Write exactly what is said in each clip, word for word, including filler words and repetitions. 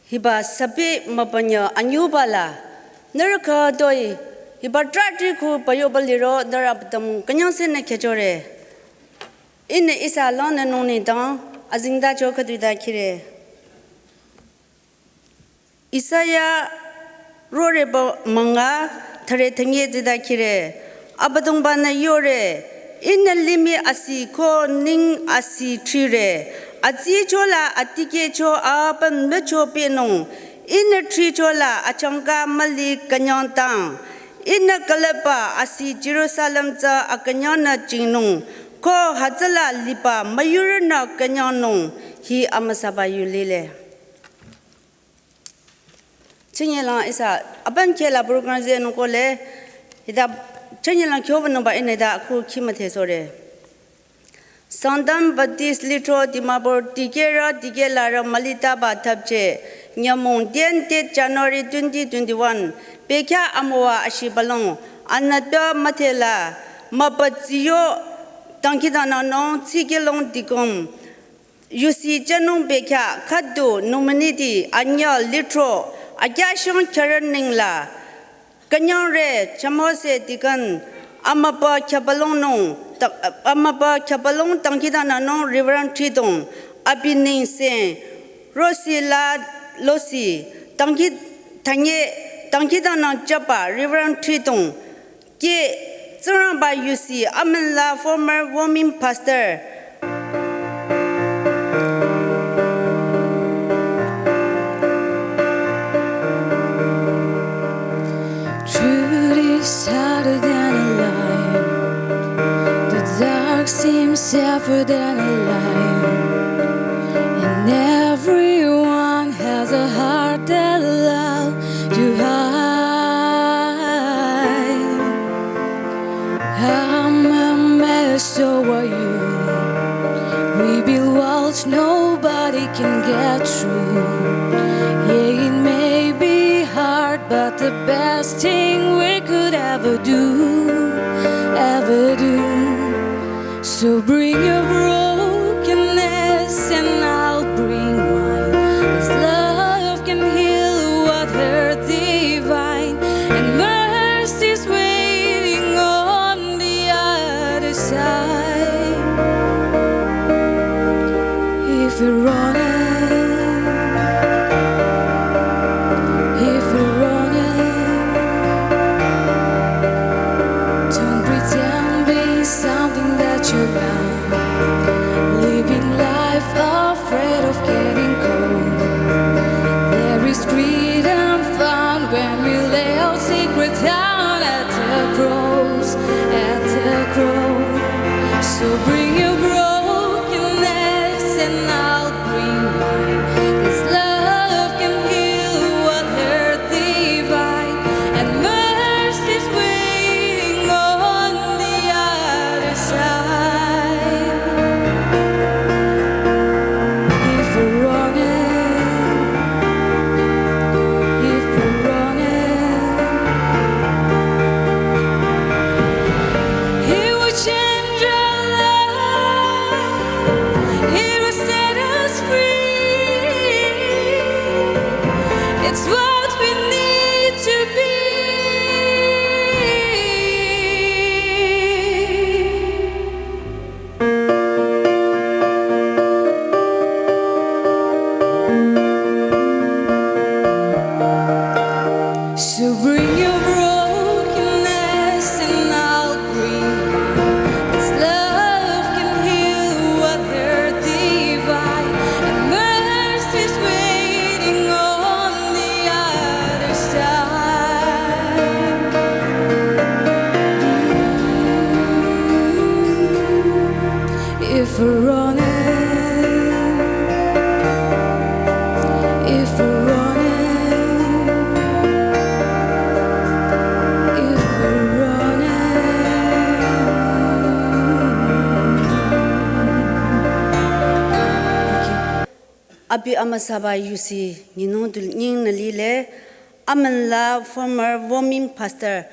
Hiba sabi mapanya anyuba la, nührü khütoi, hiba trahti khu payoba liro, nührü abüdüm künyangse nü khechore. Ihnü ihsa lanü nung nengdang, azengtacho khüdu hita khire. Isaiah rore ba münga thüre thünye tsüta khire. Abüdongba-nü yore, ihnü limih asi ko ning asi thire. Atsicho la atikehcho apüm nücho pehnung. Ihnü thricho la achangka müli künyangtang. Ihnü külüpba asi Jerusalem tsü akünyangnü jingnung. Ko hütsüla liba müyurünü künyangnung. Hi amüsaba yu lile. Chinyelang ihsa, apüm khehla program zenung kohle, hita chinyelang kyobanungba ihnü hita khu khimüthe sore. Sangtam Baptist Lithro Dimapur dikehrü dikehlarü mülitaba thapche, nyümong ten te January twenty twenty-one, bekhyah amüwa ashibülung, anütpü müdhela, mübütsiyo, dangkhidangnangnung, tsikilong dikong, yusi jünung bekhyah khüdu nominee ti anyüh lithro akyahshang khyürü nengla künyangre chümose deacon amübü khyübülungnung ta-, amübü khyübülung dangkhidangnangnung Reverend Thridong abi nengse rosi la losi dangkhi thanye dangkhidangnang jüba Reverend Thridong ke Tsingrangba yusi amünla former women pastor. Truth is harder than a lie. The dark seems safer than a lie. And everyone has a heart that loves to hide. I'm a mess, so are you. We build walls nobody can get through. Yeah, it may be hard, but the best thing we could ever do, ever do. So bring your brokenness and I'll bring mine. This love can heal what hurt divine, and mercy's waiting on the other side. If you're running, if you're running, don't pretend being something that you're not. Living life afraid of getting cold. There is freedom found when we lay our secret down at the cross, at the cross. So bring your brokenness and I'll bring mine. This love can heal what hurt divine, and mercy's waiting on the other side. If we're running, if we're running, He will change our life. He will set us free. It's what we need to be. So bring your brokenness and I'll bring mine. This love can heal what hurt divine, and mercy's waiting on the other side. If we're running, if we're running, if we're running. Abi amüsaba yusi nyinung du nyingnü lile, amünla former women pastor,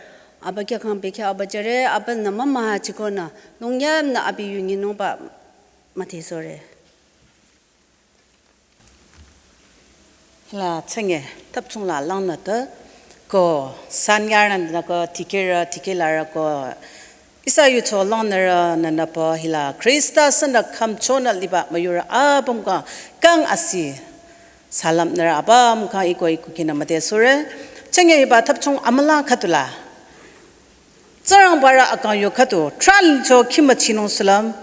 aba kya kang bekya aba jüre, aba nü mama chikonü, nungyam nü abi yu nyinungba müdhe sore. Hila tsenge tapchung la langnü te ko sanyar nü ko tikira tikila ra ko ihsa yucho langnü ra nü nü pa hila Khrista sünü khümchonü liba müyurü apüm ka kang asi salam nü ra apüm ka iko iko kina mate sure. Tsenge hiba tapchung amüla khütula Tsingrangba rü akang yu khütu tral cho khimüchinung salam.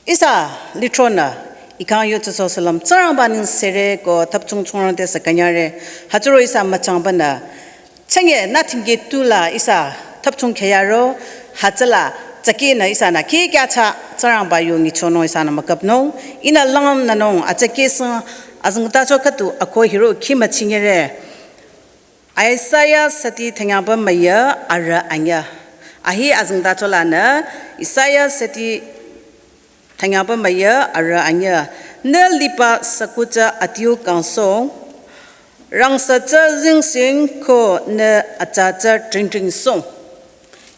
Ihsa litronü ikang yu tsüso salam Tsingrangba ning sere ko tapchung chungrang te sakanyare. Hütsüro ihsa müchangbanü tsenge nü tingki tula ihsa tapchung kheyaro. Hütsüla tsaki nü ihsa nü ki kya cha Tsingrangba yu ngichonung ihsa nü müküpnung. Ihnü langnünung atsaki sing azengtacho khütu ako hiro khimüchinyere. Isaiah sati thanyaba maya arü anya. Ahi azengtacho lanü Isaiah sati thanyaba maya arü anya. Nü liba sakucha atiu kangsong, rangsa cha zingsing ko nü acha cha tringtring song.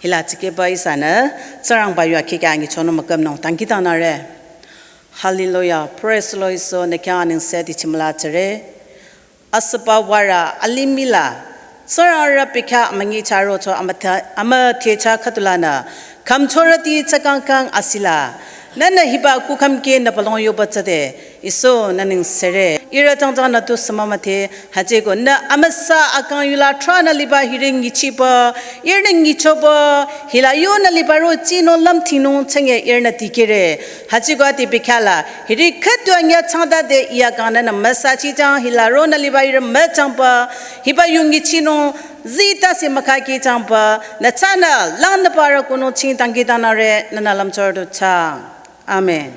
Hila tsikeba ihsa nü Tsingrangba yu akikya ngichonung müküpnung tangki tangnare. Hallelujah, praise Lord, so nü kya ning seti chimla tsere. Asüba wara alimih la Tsingrang rü pikha amüngi charo cho amüthe amüthe cha khütulanü khümchorüti tsakang kang asila. Nünü hiba kukham ke nü palong yoba tsade iso nü ning sere. Ihrü tsangtsang nü tu sümamüthe hütsüko nü amüsa akang yula tranü liba hiring ngichiba ihrü ngichoba hila yonü liba ro chino lamthinung tsenge ihrünü tikire. Hütsüko ati pikhala hiri khütu anya changda de iya kangnü nü müsa chichang hila ronü liba ihrü müchangba hiba yungi chino zita se mükaki changba nü chanü langnü para kono ching tangki tangnare nünü lamchor du cha. Amen.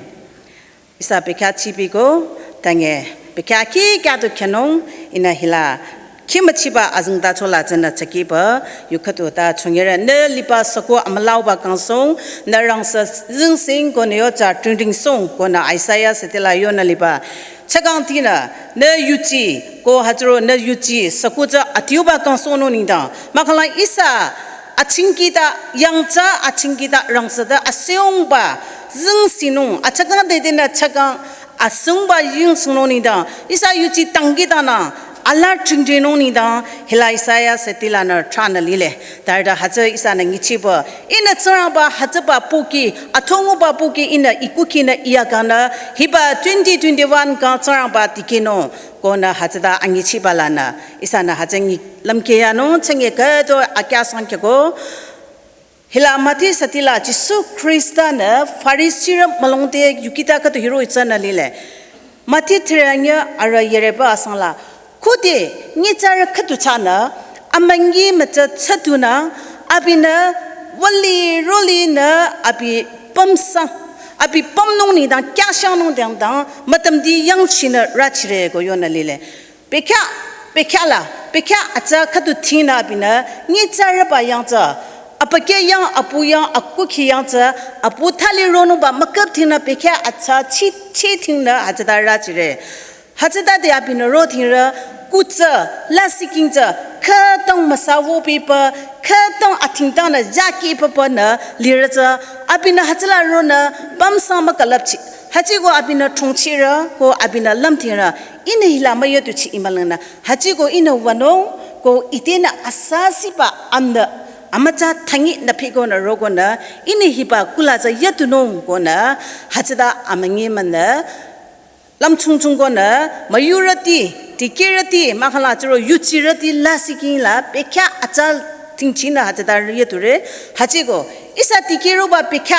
Ihsa pikha chibiko tange pikha ki kya tu khenung ihnü hila khimüchiba azengtacho la tsünü tsakiba yu khütu ta chungere nü liba soko amülauba kangsong nü rangsa zingsing ko nü yo cha tringtring song ko nü Isaiah sati la yonü liba chakang tinü nü yuchi ko hütsüro nü yuchi sakucha atiuba kangsong nung nengdang mahkhang ihsa achingkita yangcha achingkita rangsa ta asüngba zingsinung achakang dede nü chakang asüngba yingsingnung nengdang ihsa yuchi tangki tangnü ala tringtringnung nengdang hila Isaiah sati lanü tranü lile. Tarda hütsü ihsa nü ngichiba ihnü Tsingrangba hütsüba pohki athonguba pohki ihnü ikuki nü iya kangnü hiba twenty twenty-one kang Tsingrangba tikinung ko nü hütsüta angichiba lanü ihsa nü hütsü ngi lamkeyanung tsenge khütu akya sangkyako. Hila Mati sati la Jisu Khrista nü Farisirü mülongte yukita khütu hiro itsünü lile. Mati thiranya arü yereba asang la khode nyitsarü khütu chanü amüngi mütsa tsütunü abinü wali roli nü abi pümsang abi pümnung nengdang kyashangnung dangdang mütümdi yangchinü rachire ko yonü lile. Bekha bekha la bekha atsa khütu tinü abinü nyitsarüba yangtsa apake yang apu yang akukhi yangtsa apu thali ronungba müküp tinü bekha atsa chi chi tinü hütsüta rachire. Hütsüta de abinü ro tinrü kutsü lasih kingtsü khütang müsa wo pipa khütang atingtangnü jaki papa nü lirütsü abinü hütsüla ronü pümsang mükülüpchi. Hütsüko abinü chongchirü ko abinü lamtingrü ihnü hila müyütuchi imalangnü hütsüko ihnü wanung ko itenü asasiba amnü amütsa tangi nü pikonü rokonü ihnü hiba kula tsü yütunung konü hütsüta amüngi münü lamchungchung konü müyurüti tikirüti mahkhang la tsüro yuchirüti lasih king la bekha atsa tingchinü hütsüta yüture. Hütsüko ihsa tikiroba bekha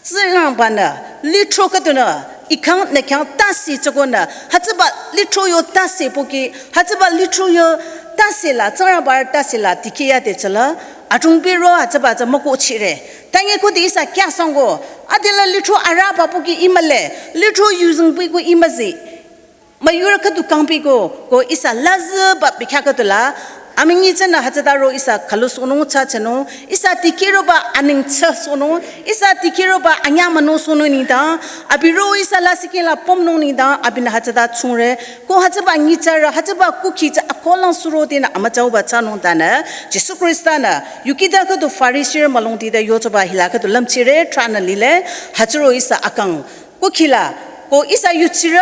Tsingrangba nü lithro khütunü ikang nü khyang tase tsükonü hütsüba lithro yo tase pohki hütsüba lithro yo tase la Tsingrangba tase la tikiyade tsüla atungpiro hütsüba tsü mükohchire. Tange khode ihsa kyasangko adela lithro araba pohki imüle lithro yuzeng piko imüzi. Müyurü khütu kangpiko ko ihsa lazüba bekha khütu la amüngi tsünü hütsüta ro ihsa khülu sohnung cha chenung ihsa tikiroba aneng tsü sohnung ihsa tikiroba anyamünung sohnung nengdang abi ro ihsa lasih king la pümnung nengdang abinü hütsüta chungre ko hütsüba nyitsarü hütsüba kukhi tsü akolang suro tenü amütsauba chanung tanü Jisu Khrista nü yukita khütu Farisirü mülongti de yochoba hila khütu lamchire tranü lile hütsüro ihsa akang kukhi la ko ihsa yuchirü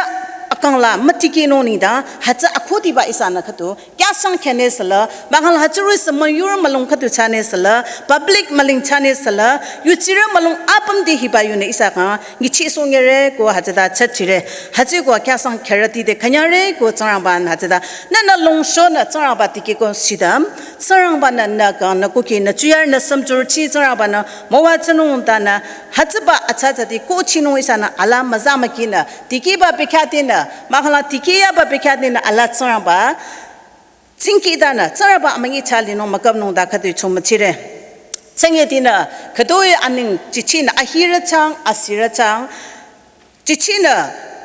akang la mütikehnung nengdang, hütsü akhudiba ihsanü khüdu, kyasang khyane süla, mahkhang la hütsü roh-i sü müyurü mülung khüdu chane süla, public müling chane süla, yuchirü mülung apüm te hiba yunü ihsa khyang, nyichisohnyire ko hütsüta chachire, hütsüko kyasang khyarüti te künyangre ko Tsingrangba-nü hütsüta, nünü longshonü Tsingrangba tikehko shidam, Tsingrangba-nü nü kang nü kuki nü tsuyar nü sümchurchi Tsingrangba-nü müwajünung tanü, hütsüba atsa tsati kohchinung ihsanü ala müza mükinü, tikehba bekhyah tenü, mahkhang la tikehyaba bekhyah tenü ala Tsingrangba, tsingki tanü, Tsingrangba amünyi chalinung mükapnung ta khüdu chomüchire. Tsingye tenü, khütoi aning chichinü, ahirü chang, asirü chang, chichinü,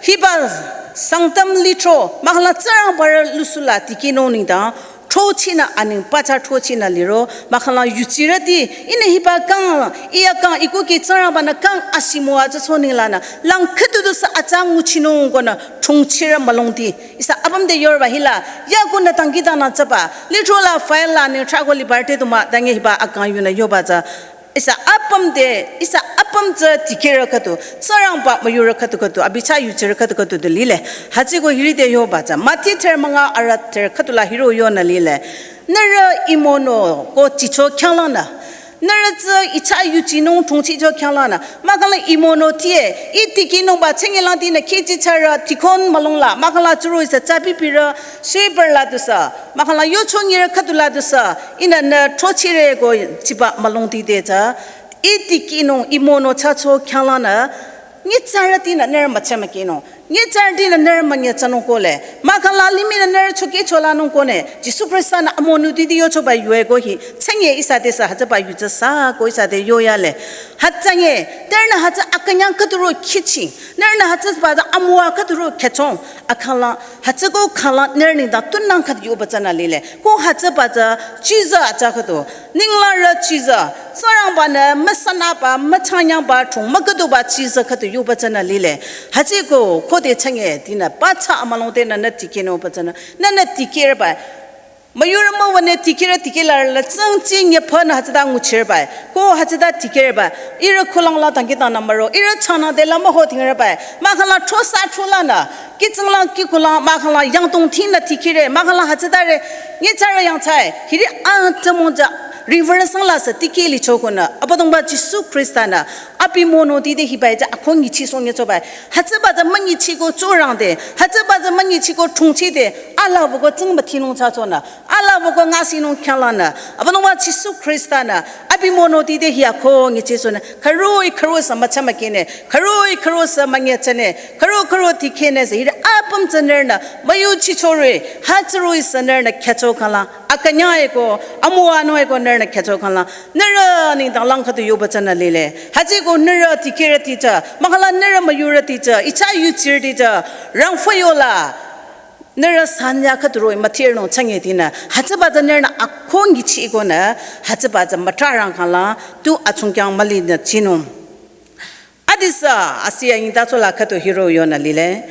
hiba Sangtam lithro, mahkhang la Tsingrangba rü lusula tikehnung nengdang, throchinü aning pacha throchinü liro, mahkhang la yuchirüti, ihnü hiba kang, iya kang, ikoki Tsingrangba-nü kang asimüwa tsü choninglanü, lang khüdu du sü atsa nguchinung konü, thongchirü mülungti, ihsa apüm te yorba hila, ya konü tangki tanü tsüba, lithro la file la nü trako liberty du mah, tangi hiba akang yunü yoba tsü, ihsa apüm te, ihsa apüm tsü tikehrü khüdu, Tsingrangba müyurü khüdu khüdu, abi chah yuchirü khüdu khüdu du lile. Hütsüko hiri te yoba tsü, Mati ther münga arüh ther khüdu la hiro yonü lile. Nührü imono ko chicho khyanglanü. Nührü tsü I chah yuchinung thongchicho khyanglanü. Mahkhang la imono tie, I tikehnungba tsingye lang tinü khichi charü tikhon mülung la. Mahkhang la tsuro ihsa tsabipirü, sweeper la du sü. Mahkhang la yochonyirü khüdu la du sü. Ihnü nü throchire ko chiba mülungti te tsü. I tikehnung imono chacho khyanglanü. Nyitsarütinü nührü müchemükehnung. Nyitsarütinü nührü münyitsünung kohle. Mahkhang la limihnü nührü chokehcholanung kone. Jisu Khrista-nü amonuti te yochoba yue ko hi. Tsingye ihsa te sü hütsüba yu tsü sü ko ihsa te yoyale. Hütsünye, nührünü hütsü akünyang khüdu ro khichi. Nührünü hütsüba tsü amüwa khüdu ro khechong. Akhala, hütsüko khala nührü nengdang tunang khüdu yoba tsünü lile. Ko hütsüba tsü, chiza atsa khüdu. Ninglangrü chiza. Tsingrangba-nü, müsanaba, müchanyangba, thong, mükhüduba chiza khüdu yoba tsünü lile. Hütsüko, khode tsingye, tinü, pacha amülung tenü, nü tikehnungba tsünü. Nünü tikehrüba. Müyurü müwünü tikehrü tikehlarü la tsingchi nyephanü hütsüta nguchirüba. Ko hütsüta tikehrüba. Ihrü khulang la tangki tanü müro. Ihrü changnang te la müho tingrüba. Mahkhang la throsa throlanü. Kitsinglang kikhulang mahkhang la yangdong tinü tikehre. Mahkhang la hütsütare. Nyitsarü yangthsai. Hiri atümung tsü. Reverse la sü tikeh licho konü. Abüdongba Jisu Khrista-nü. Abi mono tite hiba tsü akhong nyichisoh nyichoba. Hütsüba tsü münyichiko tsurang te. Hütsüba tsü münyichiko thongchi te. Ala wüko tsingba tinung chachonü. Ala wüko ngasinung khyanglanü. Abüdongba Jisu Khrista-nü. Abi mono tite hi akhong nyichisohnü. Khürü-i khürü sü müchemükehne. Khürü-i khürü sü münyitsüne. Khürü khürü tikehnü sü. Hiri apüm tsü nührünü. Müyuchichore. Hütsüroh-i sü nührünü khyücho khala. Akünyang eko. Amüwanung eko nührünü khyücho khala. Nührü nengdang lang khüdu yoba tsünü lile. Hütsüko nührü tikehrüti tsü. Mahkhang la nührü müyurüti tsü. I chah yuchirüti tsü. Rangfü yola. Nührü sanya khüdu ro-i müthirnung tsingye tinü. Hütsüba tsü nührünü akhong nyichikonü. Hütsüba tsü mütrarang khala. Tu achungkyang mülinü chinung. Adisü, asi ya yingta chola khüdu hiro yonü lile.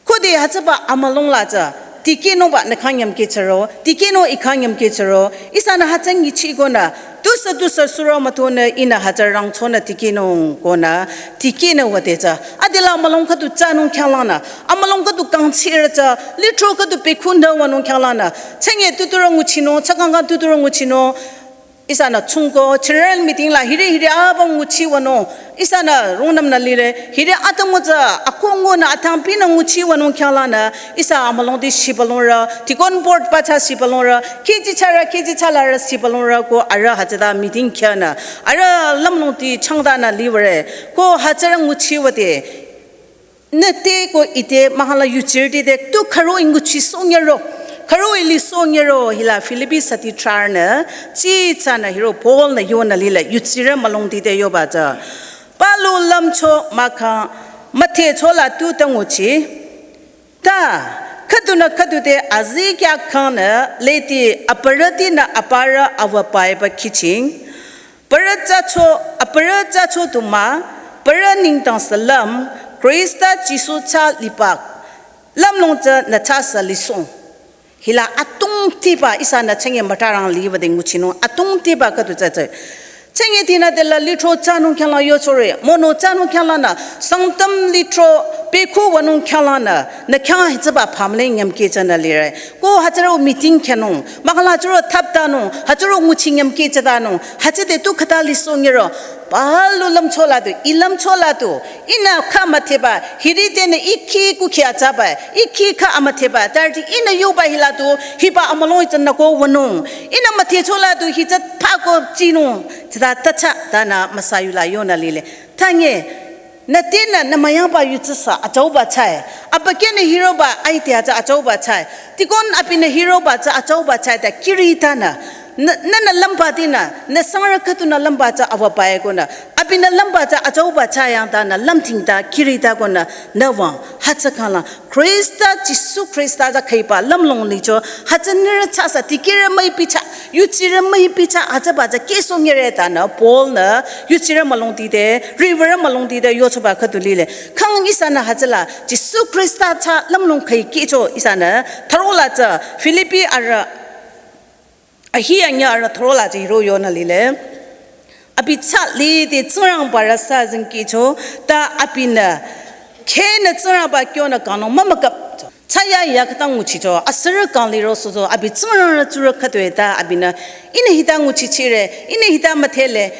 Khode hütsüba amülung la tsü, tikehnungba nü khyang nyümkehchüro, tikehnung I khyang nyümkehchüro, ihsanü hütsü nyichikonü, tusü tusü suro mütonü ihnü hütsü rangchonü tikehnung konü, tikehnü wüde tsü. Adila amülung khüdu thsanung khyanglanü, amülung khüdu kangchirü tsü, lithro khüdu pekhunü wünung khyanglanü, tsingye tuturü nguchinung, tsakangka tuturü nguchinung, ihsanü chungko, general meeting la hiri hiri apüm nguchi wünung. Ihsanü rungnümnü lire. Hiri atümung tsü akhongnü atangpinü nguchi wünung khyanglanü. Ihsa amülung te shibülungrü. Deacon board pacha shibülungrü. Khichi charü, khichi chalarü shibülungrü ko arüh hütsüta meeting khyanü. Arüh lümlongti changdanü liwüre. Ko hütsürü nguchi wüde. Nü te ko ite mahkhang la yuchirüti te tu khürü-i nguchisoh nyiro, khürü-i lisoh nyiro hila Philippi sati thrarnü, chi thsanü hiro Paul-nü yonü lile yuchirü mülungti te yoba tsü. Palu lümcho mahkhang müthecho la tu ta nguchi. Ta, khüdunü khüdu te azikyah khangnü leti aparütinü aparü awüpaiba khiching. Parü thsacho, aparü thsacho tu mah, parü nengdang sü lüm, Khrista Jisu chah liba, lümlong tsünü thsa sü lisohng. Hila atungtiba ihsanü tsingye mütrarang liwüde nguchinung, atungtiba khüdu tsü tsü. Tsingye tinü dela lithro thsanung khyangla yochore, mono thsanung khyanglanü, Sangtam lithro, Pekhu wünung khyanglanü, nü khyang hütsüba phamle nyamkeh tsünü lire. Ko hütsüro meeting khyünung, mahkhang hütsüro thaptanung, hütsüro nguchi nyamkeh tsütanung, hütsüde tu khüta lisohnyiro, palu lümchola tu, ih lümchola tu, ihnü kha müdheba, hiri tenü ikhi kukhi atsaba, ikhi kha amüdheba, tarti ihnü yoba hila tu, hiba amülung itsü nüko wünung, ihnü müdhechola tu, hitsü phako tsinung, tsüta tacha, tanü müsa yula yonü lile. Tange, nü tenü nü müyangba yutsüsa atsauba chai. Abükyünü hiroba aite atsü atsauba chai. Tikon abinü hiroba tsü atsauba chai ta kiritanü. Nü, nünü lümba dinü, nü sangrü khüdunü lümba tsü avabae konü. Abinü lümba tsü atsauba chai yangtanü lümtingta kirita konü nü wüng. Hütsü khangla. Khrista, Jisu Khrista tsü khüiba lümlong licho, hütsü nührü chasa, dikehrü müipi cha, yuchirü müipi cha, hütsüba tsü kehsohnyire tanü, Paul-nü, yuchirü mülungtide, riwürü mülungtide, yochoba khüdu lile. Khang ihsanü hütsüla, Jisu Khrista tsü lümlong khüi kehcho ihsanü, tharola tsü, Philippi arü, ahi anyü arü tharola tsü hiro yonü lile. Abi tsü lide Tsingrangba rü sazing kehcho, ta abinü, khenü Tsingrangba kyonü kangnung mümükap. Chaya ya khütang nguchicho, asürü kang liro sozo, abi Tsingrang rü tsurü khütoi ta abinü, ihnü hita nguchichire, ihnü hita müdhele,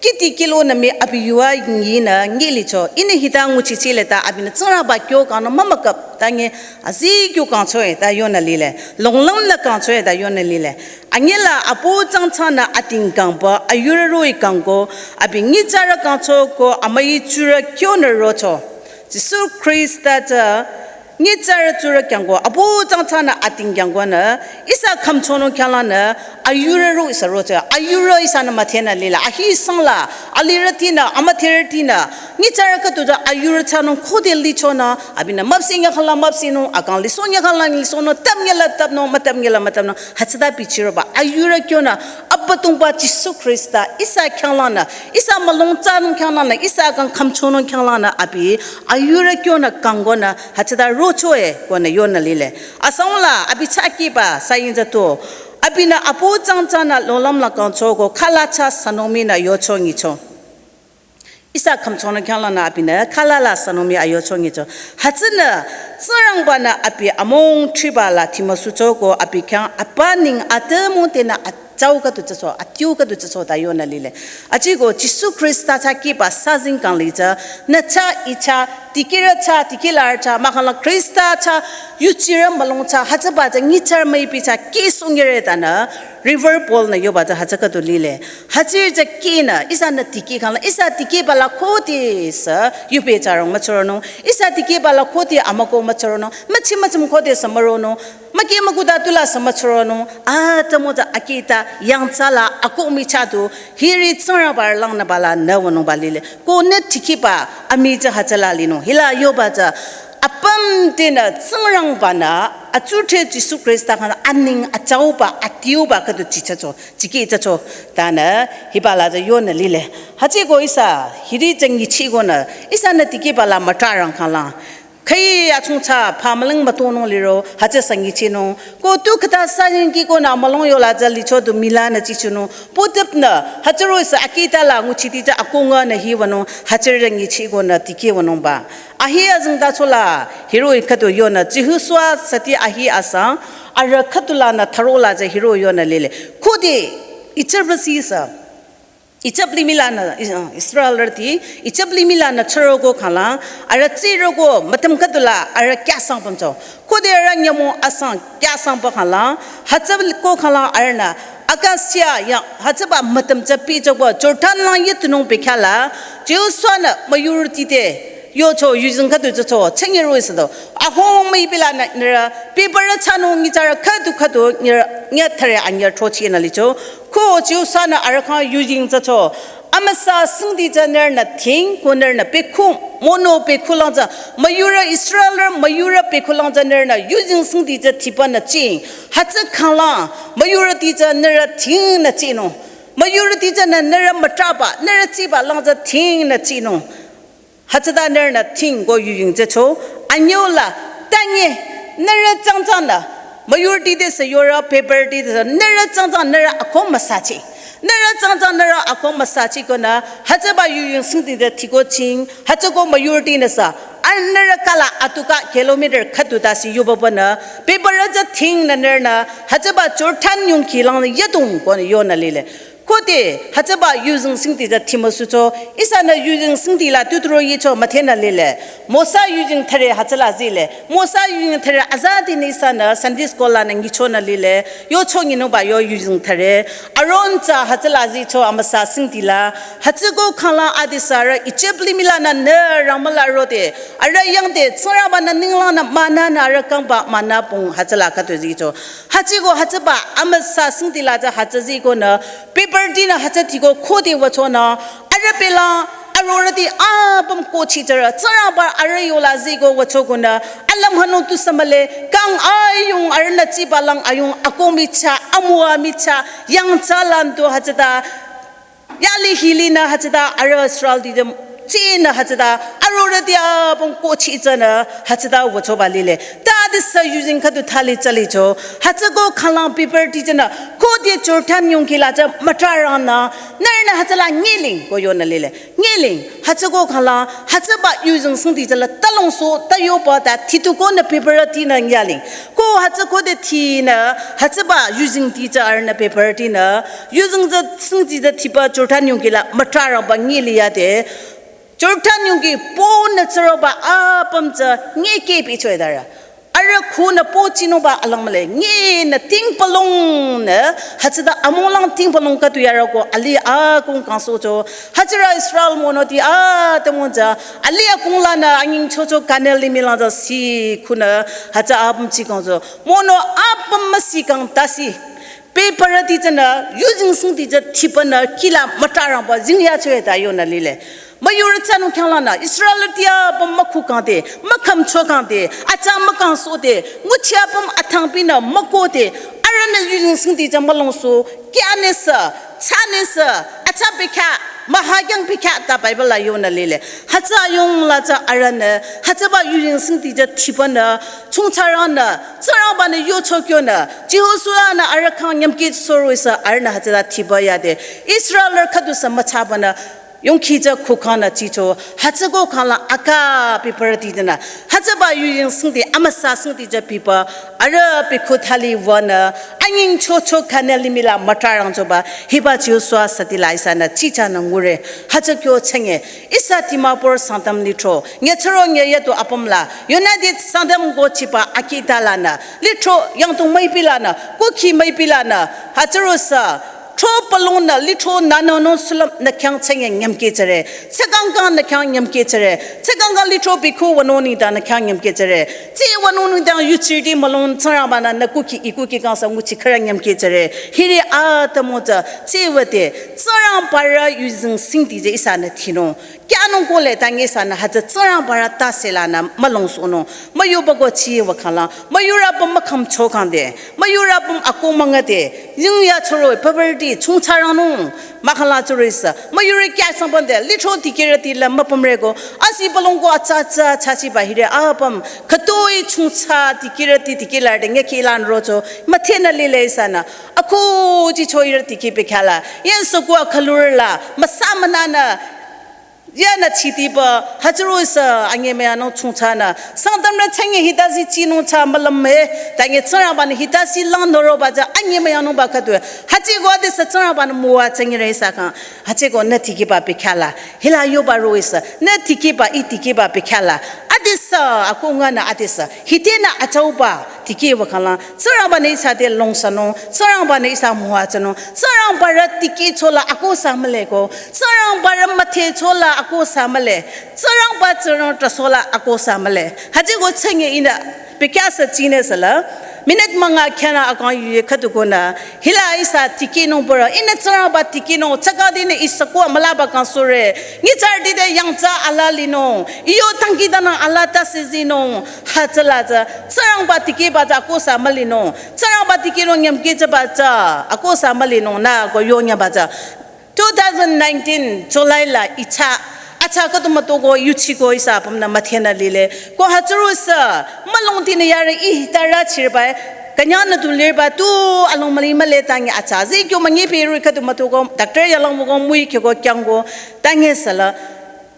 kiti kilo nü mi abi yuwa yingi nü ngi licho, ihnü hita nguchichile ta abinü Tsingrangba kyo kangnung mümükap, tange azi kyo kangchoe ta yonü lile, longlüm nü kangchoe ta yonü lile. Anyüla apu tsangtsanü ating kangba, ayurü roh-i kangko, abi nyitsarü kangcho ko amüi tsurü kyonü rocho. Jisu Khrista tsü nyitsarü tsurü kyangko, apu tsangtsanü ating kyangkonü, ihsa khümchonung khyanglanü, ayurü roh-i sü rocho, ayurü ihsanü müdhenü lila, ahi sangla, alirütinü, amüdherütinü, nyitsarü khüdu tsü ayurü thsanung khode lichonü, abinü müpseh nyü khangla müpsehnung, akang lisoh nyü khangla lisohnung, tap nyüla tapnung, mütap nyüla mütapnung, hütsüta bichiroba, ayurü kyonü, Abüdongba Jisu Khrista, ihsa khyanglanü, ihsa mülung thsanung khyanglanü, ihsa kang khümchonung khyanglanü, abi, ayurü kyonü kangkonü, hütsüta rochoe, konü yonü lile. Asangla, abi chakiba, saying zato, abinü apu tsangtsanü longlüm la kangchoko, khala cha sanung minü yocho nyicho. Ihsa khümchonung khyanglanü abinü khala la sanung mi ayocho nyicho. Hütsünü, Tsingrangbanü abi amung thriba la thimüsuchoko abi khyang apa ning atümung tenü atsau khüdu tsücho, atiu khüdu tsücho ta yonü lile. Achiko Jisu Khrista chakiba sazing kang li tsü, nü cha ih cha, dikehrü cha, dikehlarü cha, mahkhang la Khrista cha, yuchirü mülung cha, hütsüba tsü nyitsarü müipi cha, kehsohnyire tanü, riwürü Paul-nü yoba tsü hütsü khüdu lile. Hütsüri tsü kehnü, ihsanü dikeh khangla, ihsa dikehba la khodesü, yube tsarong müchoronung, ihsa dikehba la khode amüko müchoronung, müchi müchim khodesü müronung, mükeh mükuda tula sü müchoronung, atümung tsü akehta, yangthsa la, akoh michah du, hiri Tsingrangba rü langnüba lanü wünungba lile. Ko nü dikehba, amii tsü hütsüla linung, hila yoba tsü, apüm tenü Tsingrangbanü, atsudhre Jisu Khrista khyang aning atsauba, atiuba khüdu chichacho, chikehchacho, tanü, hiba la tsü yonü lile. Hütsüko ihsa, hiri tsü nyichikonü, ihsanü dikehba la mütrarang khangla. Khüi achungcha, pha mülung mütonung liro, hütsü sü nyichinung. Ko tu khüta sanying kihkonü mülung yola tsü licho du milanü chichunung. Putüpnü, hütsüro ihsa akehta la nguchiti tsü akohnga nü hiwünung, hütsüri nyichikonü dikehwünungba. Ahi azengtachola, hiroh-i khüdu yonü, Jihushua süti ahi asang, arüh khüdu lanü tharo la tsü hiroh yonü lile. Khode, Ijip rüsi sü, Ijip limih lanü, Is-, Israelrüti, Ijip limih lanü chüroko khanglang, arüh tsiroko mütüm khüdu la, arüh kyasang pümcho. Khode arüh nyümong asang kyasangba khanglang, hütsüko khanglang arühnü, akasia yang, hütsüba mütüm tsü pichoko, Jordan lang yitunung bekhyah la, Jihushua-nü müyurüti te, yocho, yuzeng khüdu tsücho, chünye roh-i südo. Ahung müipi lanü nührü, pehparü thsanung nyitsarü khüdu khüdu nührü, nyüthare anyü throchehnü licho. Ko Jihushua-nü arüh khyang yuzeng tsücho. Amüsa singdi tsü nührünü dhing, ko nührünü pehkhu, mono pehkhu lang tsü, müyurü Israelrü, müyurü pehkhu lang tsü nührünü yuzeng singdi tsü dhibanü ching. Hütsü khanglang, müyurüti tsü nührü dhingnü chinung. Müyurüti tsünü nührü mütraba, nührü chiba lang tsü dhingnü chinung. Hütsüta nührünü dhing ko yuzeng tsücho, anyüla, tanye, nührü tsangtsangnü, müyurüti te sü yorü, pehparüti te sü, nührü tsangtsang, nührü akoh müsachi. Nührü tsangtsang nührü akong müsachi konü, hütsüba yujing singti de tiko ching, hütsüko majority nü sa, a nührü kala atuka kilometer khüdu tasi yobabanü, paper rüja thing nü nührünü, hütsüba Jordan yongki lang yadong konü yonü lile. Khode, hütsüba yujing singti de timüsucho, ihsanü yujing singti la tuturo yicho müdhenü lile. Mosa yujing thare hütsüla zile. Mosa yujing thare azadi nü ihsanü Sunday school lanü ngichonü lile. Yocho nginungba yo yujing thare. Aron tsü hütsüla zicho amüsa singti la. Hütsüko khanglang adisarü Egypt limih lanü nü rangmüla rode. Arüh yangde Tsingrangbanü ninglangnü manna nü arüh kangba manna pung hütsüla khüdu zicho. Hütsüko hütsüba amüsa singti la tsü hütsü zikonü. Paper dinü hütsü tiko khode wüchonü. Arüh pela arorüti apüm kochi tsürü, Tsingrangba arüh yola ziko wüchokonü, alam hanung tusü mühle, kang ayung arühnü tsiba lang ayung ako micha, amüwa micha, yangthsa lantu hütsüta, yali hilinü hütsüta, arüh Israelti dem, tsinü hütsüta, arorüti apüm kochi tsünü, hütsüta wüchoba lile. Tadisü yujing khüdu thali tsalicho, hütsüko khanglang paper ti tsünü, khode Jordan yongki la tsü mütrarangnü, nührünü hütsüla nyiling ko yonü lile. Nyiling, hütsüko khanglang, hütsüba yujing singti tsüla talongso, tayoba ta titukonü paper tinü nyaling. Ko hütsüko de tinü, hütsüba yujing ti tsü arühnü paper tinü, yujing tsü singti tsü tiba Jordan yongki la mütrarangba nyili yade. Jordan yongki ponü tsüroba apüm tsü nyike picho edara. Arüh khunü pochinungba alang mühle, nginü tingpalongnü, hütsüta amonglang tingpalong khüdu yaroko, ali akong kangsocho, hütsüra Israel monoti atümung tsü, ali akong lanü anyingchocho Canaan limih lang tsü si khunü, hütsü apüm chikangcho, mono apüm müsikang tasi, paper ti tsünü, yujing singti tsü tibanü, kila mütrarangba, jingyacho eta yonü lile. Müyurü tsünung khyanglangnü, Israelti apüm mükhukangde, mükhümchokangde, atsa mükangsode, nguchi apüm athangbinü mükode, arühnü yujing singti tsü mülongso, kyanüsü, chanüsü, atsa bekha, mühakyang bekha ta Bible la yonü lile. Hütsü yongla tsü arühnü, hütsüba yujing singti tsü tibanü, chungcharangnü, Tsingrangbanü yocho kyonü, Jehoshua-nü arüh khyang nyümkeh soroisü arühnü hütsüta tiba yade. Israelrü khüdusü müchabanü, yongki tsü khukangnü chicho, hütsüko khanglang aka paper ti tsünü, hütsüba yujing singti, amüsa singti tsü piba, arüh pikhu thali wünü, anyingchocho Canaan limih la mütrarangchoba, hiba Joshua süti la ihsanü chichanü ngure, hütsü kyo chenge, ihsa Dimapur Sangtam lithro, nyitsarü nyiyetu apüm la, United Sangtam ko chiba akita lanü, lithro yangtung müipi lanü, kukhi müipi lanü, hütsürosü, thro palongnü lithro nününung sulüm nü khyang chenge nyümkeh tsüre. Tsekangkang nü khyang nyümkeh tsüre. Tsekangkang lithro pikhu wünung nengdang nü khyang nyümkeh tsüre. Tsi wünung nengdang yuchirüti mülung Tsingrangbanü nü kukhi i kukhi kangsa nguchi khürü nyümkeh tsüre. Hiri atümung tsü tsi wüde Tsingrangbarü yujing singti tsü ihsanü tinung. Kyanung kohle tangi ihsanü hütsü Tsingrangbarü tase lanü mülongsohnung. Müyubako chi wükhanglang. Müyurü apüm mükhümchokangde. Müyurü apüm ako müngade. Jingyachoro paper ti chungcharangnung. Mükhanglang choroisü. Müyurü kya sangpande. Lithro dikehrüti la müpümreko. Asi palongko atsa atsa chachiba hiri apüm. Khütoi chungcha dikehrüti dikehlarde nyükhi lanrocho. Müdhenü lile ihsanü. Ako jicho irü dikeh bekhala. Yen soko akhalur la. Müsa münanü. Yanü chitiba, hütsürosü anyemüyangnung chungchanü. Sangtamrü chenge hitasi chinung cha mülüm he, tangi Tsingrangbanü hitasi lang noroba tsü anyemüyangnungba khüdu. Hütsüko adesü Tsingrangbanü müwa chenge re ihsa khyang. Hütsüko nü tikehba bekhala. Hila yoba roisü, nü tikehba i tikehba bekhala. Adesü, ako nganü adesü. Hitenü achauba. Tikeh wükhanglang, Tsingrangbanü ihsa te longsanung, Tsingrangbanü ihsa müwajünung, Tsingrangbarü tikehchola akohsa mühleko, Tsingrangbarü müdhechola akohsa mühle, Tsingrangba tsürong trasola akohsa mühle. Hütsüko chenge ihnü, bekhyahsü chinü süla, minute münga khyünü akang yuye khüdukonü, hila ihsa tikehnung pora, ihnü Tsingrangba tikehnung, tsükadenü ihsa ko amülaba kangsohre, nyitsarüti te yangthsa alaa linung, iyo dangkhidangnang alaa tase zinung, hütsüla tsü, Tsingrangba tikehba tsü akohsa mülinung. Tsingrangba tikehnung nyümkeh tsüba tsü akohsa mülinung nü ko yonyüba tsü. Two thousand nineteen July la icha, acha khüdu mütoko yuchiko ihsa apümnü müdhenü lile. Ko hütsürosü, mülungtinü yarü ih tara chirbai, Künyangnü tu lirba tu along mali male tangi atsa. Zi kyo mangi pe rui khüdu matu ko, doctor yalang ko, mui kyo ko, kyang ko, tangi sala.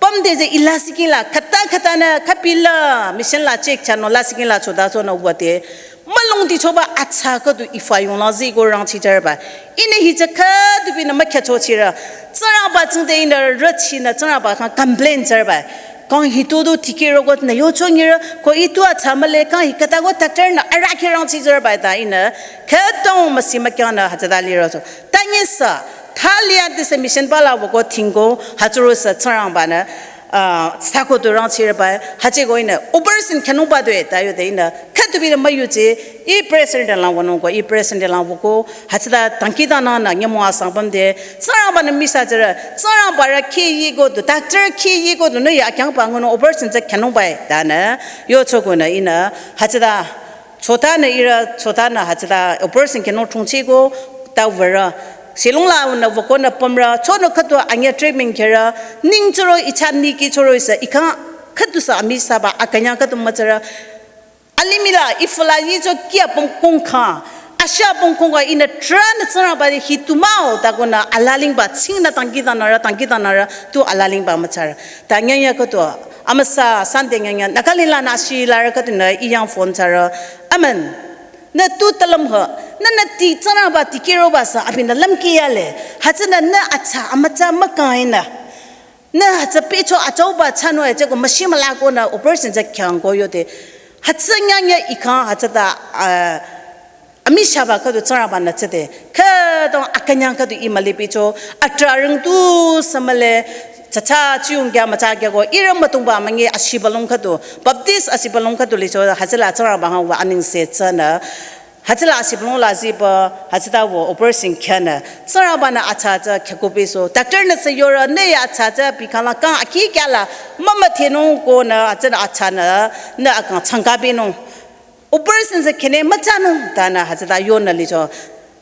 Pamde ze ila sikin la, khüta khüta nü, khapila, mission la check chano, la sikin la choda so na wate. Malong di choba atsa khüdu ifa yong la zi ko rangchi jarba. Ine hi je khüdu bi na makya chochira. Tsingrangba tsingde ina rüchi na tsingrangba kang complain jarba. Kang hi tu du tiki rogot na yo chongira, ko itu atsa male kang hi kata go doctor na ara ki rangchi jarba ta ina. Khütong masi makya na hütsüda liro so. Tangi sa, thalia dise mission bala woko tingo, hütsüro sa tsingrangba na, ah, sako tu rangchi jarba, hütsüko ina, operation kyanungba due, ta yo de ina, khüdu bi na mayu je, i president lang wonung ko, i president lang woko, hütsüda tangi da na na, nyamo asang pamde, tsingrangba na misa jara, tsingrangba ra ki yi go du, doctor ki yi go du, na ya kyang pa ngono operation je kyanungba, ta na, yo choko na ina, hütsüda, chota na ira, chota na hütsüda, operation kyanung chungchi go, ta wera, silung la na woko na pamra, chono khüdu anya treatment kera, ning choro icha ni ki choro isa, ika, khüdu sa ami saba, akanya khüdu machara, Alimila, ifula yicho kia pongkong kha. Asha pongkong ka ina tra na tsingrangba de hi tumao ta ko na alalingba, tsing na tangi da na ra, tangi da na ra, tu alalingba machara. Ta nyanya ko tu, amasa Sunday nyanya, Nagaland la na shi la ra ka tu na iyang phone chara. Amen. Na tu talam ha, na na ti tsingrangba ti kiro ba sa, abi na lam ki ya le. Hütsü na na atsa, amatsa makaina. Na hütsü pecho achauba chano e, cheko mashi mala ko na operation je kyang ko yo de. Hütsü nyanya ikang hütsüda, ah, ami shaba khüdu tsingrangba na tsede. Khüdong akanyang khüdu i mali pecho. Atra ring tu samale. Chacha chiung kya macha kya ko. Ira matungba mangi ashibalong khüdu. Baptist ashibalong khüdu licho hütsüla tsingrangba hang wa aning se tsana. Hütsüla asibnung la ziba, hütsüta wo operation khyana. Tsingrangba na atsa atsa khyako peso. Doctor na se yora, ne ya atsa atsa pi khala kang aki kya la, mama thenung ko na, hütsüna atsa na, na akang tsangka binung. Operation se khyane matsanung, ta na hütsüta yona licho.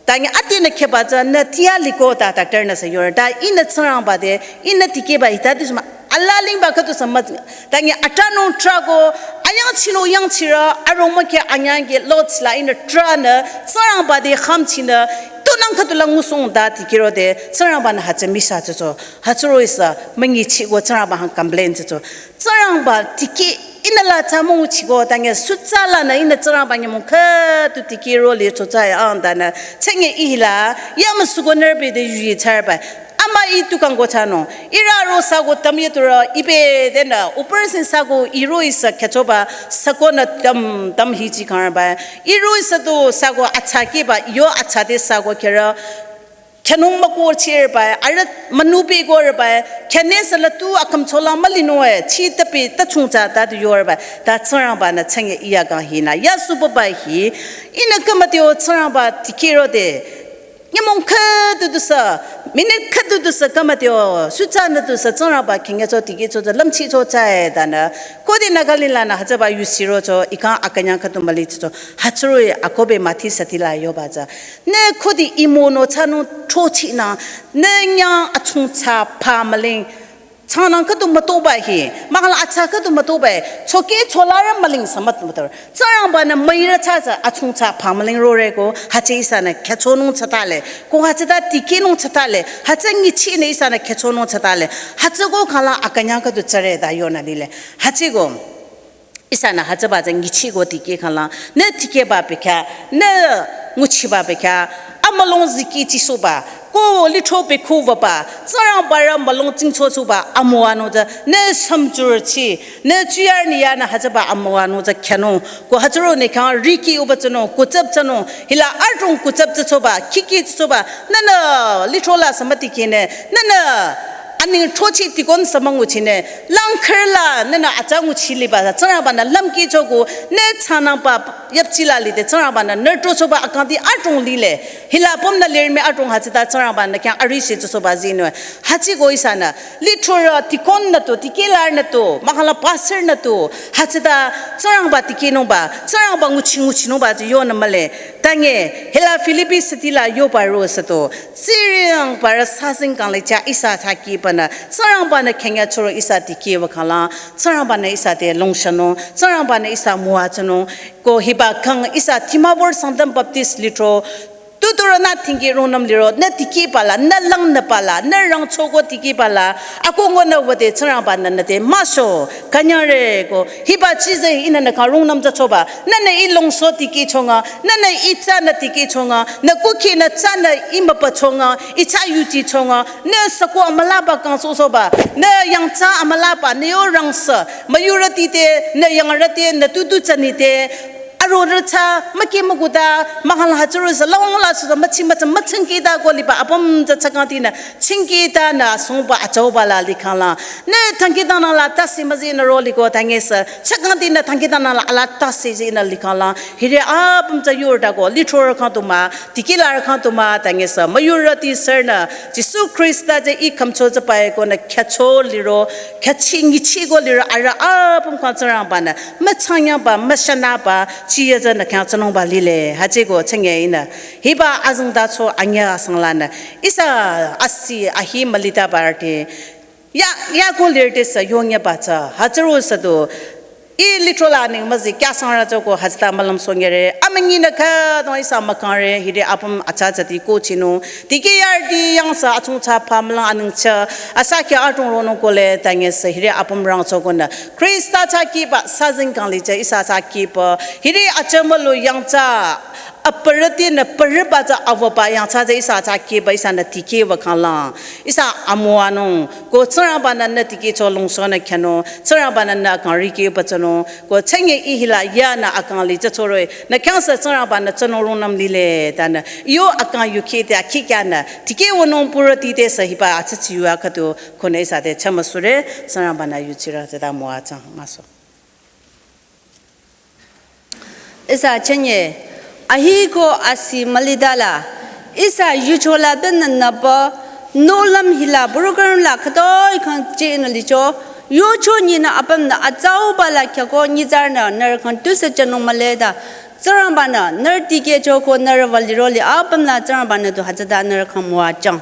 Ta ngi ati na khyaba atsa, na tia liko ta doctor na se yora. Ta ina tsingrangba de, ina tikeba ita di suma, Alalingba khüdu sa ma, tangi atanung tra ko, ayang chino yang chira, arong ma kya anyang ke lot la ina tra na, tsingrangba de kham china, tunang khüdu la ngusung da ti kiro de, tsingrangba na hütsü misa cho cho, hütsüro isa, mangi chi ko tsingrangba hang complain cho cho. Tsingrangba tiki, ina la tsa mong chi ko, tangi sutsa la na ina tsingrangba ngi mong khüdu tiki ro le cho cha ya ang da na, tsenge ihila, ya ma su ko nerbe de yu yi charba. Ama i tukang ko chano. Ira ro sako tam ye tura ibe dena. Operation sako iro isa kyachoba sako na tam tam hi chi kharba. Iro isa tu sako atsa kiba yo atsa de sako kera. Kyanung mako chirba. Ara manupi ko rba. Kyane sala tu akam chola malino e. Chi tapi ta chungcha ta tu yorba. Ta tsingrangba na tsenge iya gang hi na. Ya su baba hi. Ina kamateo tsingrangba tikiro de. Nyamong khüdu du sa, minute khüdu du sa kamateo, sutsa na du sa, tsingrangba khinge cho, tiki cho, lamchi cho, cha e da na. Kodi Nagaland la na, hütsüba yu siro cho, ikang akanyang khüdu mali cho, hütsürui akobe mathi sati la yoba cha. Ne kodi imo no cha no cho chi na, ne nyang achung cha pa maling, Chanang khüdu matoba hi, makala atsa khüdu matoba, choke cholara maling samat matar. Tsingrangba na maira cha cha achung cha pa maling rore ko, hütsü isa na khyachonung chatale, ko hütsüta tikinung chatale, hütsü ngichi na isa na khyachonung chatale, hütsü ko khala akanyang khüdu chare da yona lile, hütsü ko. Isa na hütsüba tsü ngichi ko tiki khala, ne tikeba pekha, ne nguchiba pekha, amalong ziki chisoba, ko litro pekhu vaba, tsingrangba ra malong tsingcho soba, amoa no tsü, ne samchur chi, ne chuyar ni ya na hütsüba amoa no tsü khyano, ko hütsüro ne khyang riki uba tsüno, kutsap tsüno, hila artung kutsap tsü soba, kiki tsü soba, ne ne litro la samati kine, ne ne Aning thochi tikon samang nguchine, langkher la, nena acha nguchi liba, tsingrangba na lamki choku, ne chanangba, yapchi la lide, tsingrangba na, nerto soba akangti atung lile, hila pom na lirme atung hütsüta, tsingrangba na kyang ari shi chosoba zino, hütsü ko isa na, litro ra, tikon na to, tikelar na to, makala pastor na to, hütsüta, tsingrangba tikinungba, tsingrangba nguchi nguchinungba, yo na male, Tange, hila Philippi city la yoba ro süto, Tsingrangba rü sazing kang le cha ihsa thsa kibanü, Tsingrangbanü khyang ya choro ihsa tikehba khanglang, Tsingrangbanü ihsa te lungshanung, Tsingrangbanü ihsa müwajünung, ko hiba kang ihsa Dimapur Sangtam Baptist lithro, tuturü nü thingki rungnüm liro, nü tikehba la, nü langnü ba la, nü rangchoko tikehba la, ako ngonü wüde Tsingrangbanü nü te müsho, künyangre ko, hiba chize ihnü nü kang rungnüm thsachoba, nünü ih longso tikehchonga, nünü ih thsanü tikehchonga, nü kukhi nü thsanü ih mübüchonga, ih thsa yuchichonga, nü sako amülaba kangsosohba, nü yangthsa amülaba, nü yo rangsü, müyurüti te, nü yangrüti, nü tutu thsani te, arorü thsa, müki mükuta, mahal hachuru sa, lawang la suta, müchi mücha, müchingkita ko liba, apüm thsa thsakangtinü, chingkitanü, sungba, achoba la likhanglang. Nü thangkitanü la tasi müzi nü ro liko thangesü, thsakangtinü thangkitanü la ala tasi zi nü likhanglang. Hiri apüm thsa yurda ko, lithro rü khang tuma, tikehla rü khang tuma, thangesü, müyurüti sürünü, Jisu Khrista je ih khümcho thsabai ko nü khyücho liro, khyüchi nyichiko liro, arüh apüm khyang Tsingrangbanü, müchangnyangba, müshanaba, chiye thsanü khyang thsanungba lile, hütsüko changye ihnü. Hiba azengtacho anyüh asanglanü, ihsa asi ahi mülitabarüti, ya, ya ko lirüti sü yongyaba thsa, hütsüro süto, ih lithro la ning müzi kya sangrü thsako hütsüta mülümsohnyere, amünyinü khütang ihsa mükangre, hiri apüm acha thsati ko chinung, tikeh yarüti yangsü achung thsa pamlang anengcha, asa kya atung ronung ko le thangesü, hiri apüm rangchokonü, Khrista thsa kiba, sazing kang le cha ihsa thsa kiba, hiri achümülu yangthsa, aparütinü parüba thsa awüba yangthsa thsa ihsa thsa kiba ihsanü tikehba khanglang. Ihsa amüwanung, ko Tsingrangbanü nü tikehcho lungsonü khyanung, Tsingrangbanü nü kang rikehba thsanung, ko changye ih hila yanü akang li thsachoroh-i, nü khyangsü Tsingrangbanü thsanung rungnüm lile tanü, yo akang yukhite akhikyanü, tikeh wünung purüti te sü hiba atsatsi yua khüdu, konü ihsa te chümüsure, Tsingrangbanü yuchirü thsata müwajüng, müso. Ihsa changye, ahi ko asi mülitala, ihsa yuchola benü nüpü, nohlüm hila, program la khütoi khang chinü licho, yucho nyinü apümnü atsauba la khyako nyitsarünü nührü khyang tusü thsanung mületa, Tsingrangbanü nührü tikehcho ko nührü wü liro li apüm la Tsingrangbanü tu hütsüta nührü khyang müwajüng.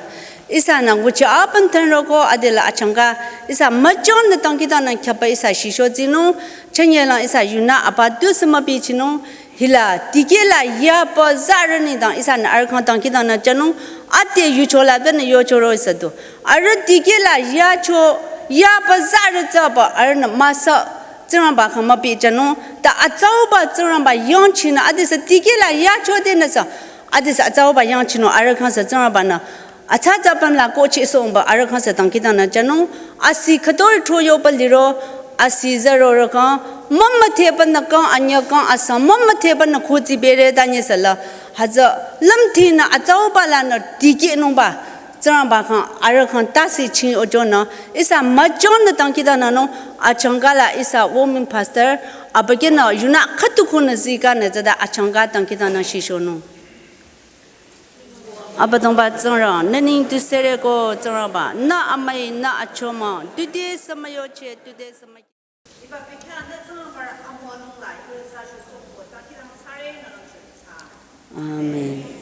Ihsanü nguchi apüm thanroko adela achangka, ihsa müchangnü dangkhidangnang khyaba ihsa shisho tsinung, changyelang ihsa yunü apa tusü mübichinung, hila tikehla yapa zarü nengdang ihsanü arüh khyang dangkhidangnang thsanung, ade yuchola benü yochoro ihsa tu. Arüh tikehla yacho, yapa zarü thsaba arühnü müsa Tsingrangba khyang mübichonung, ta atsauba Tsingrangba yangchinü adesü tikehla yachodenü sü, adesü atsauba yangchinung arüh khyang sü Tsingrangbanü, atsa tsü apüm la kochisohba arüh khyang sü dangkhidangnang thsanung, asi khütoi thro yoba liro, asi zarorü khyang, mümüdhebanü kang anyüh kang asang, mümüdhebanü khutsibere tanyesüla, hütsü lümthinü atsauba lanü tikehnungba, Tsingrangba khyang arüh khyang tasi ching ojünü, ihsa müchangnü dangkhidangnangnung, achangka la ihsa women pastor, abükyünü yunü khüdu khunü zikanü tsüta achangka dangkhidangnang shishonung. Abüdongba Tsingrang, nü neng tusüreko Tsingrangba, nü amüi, nü achomang, tude sü müyoche, tude sü mü- Amen.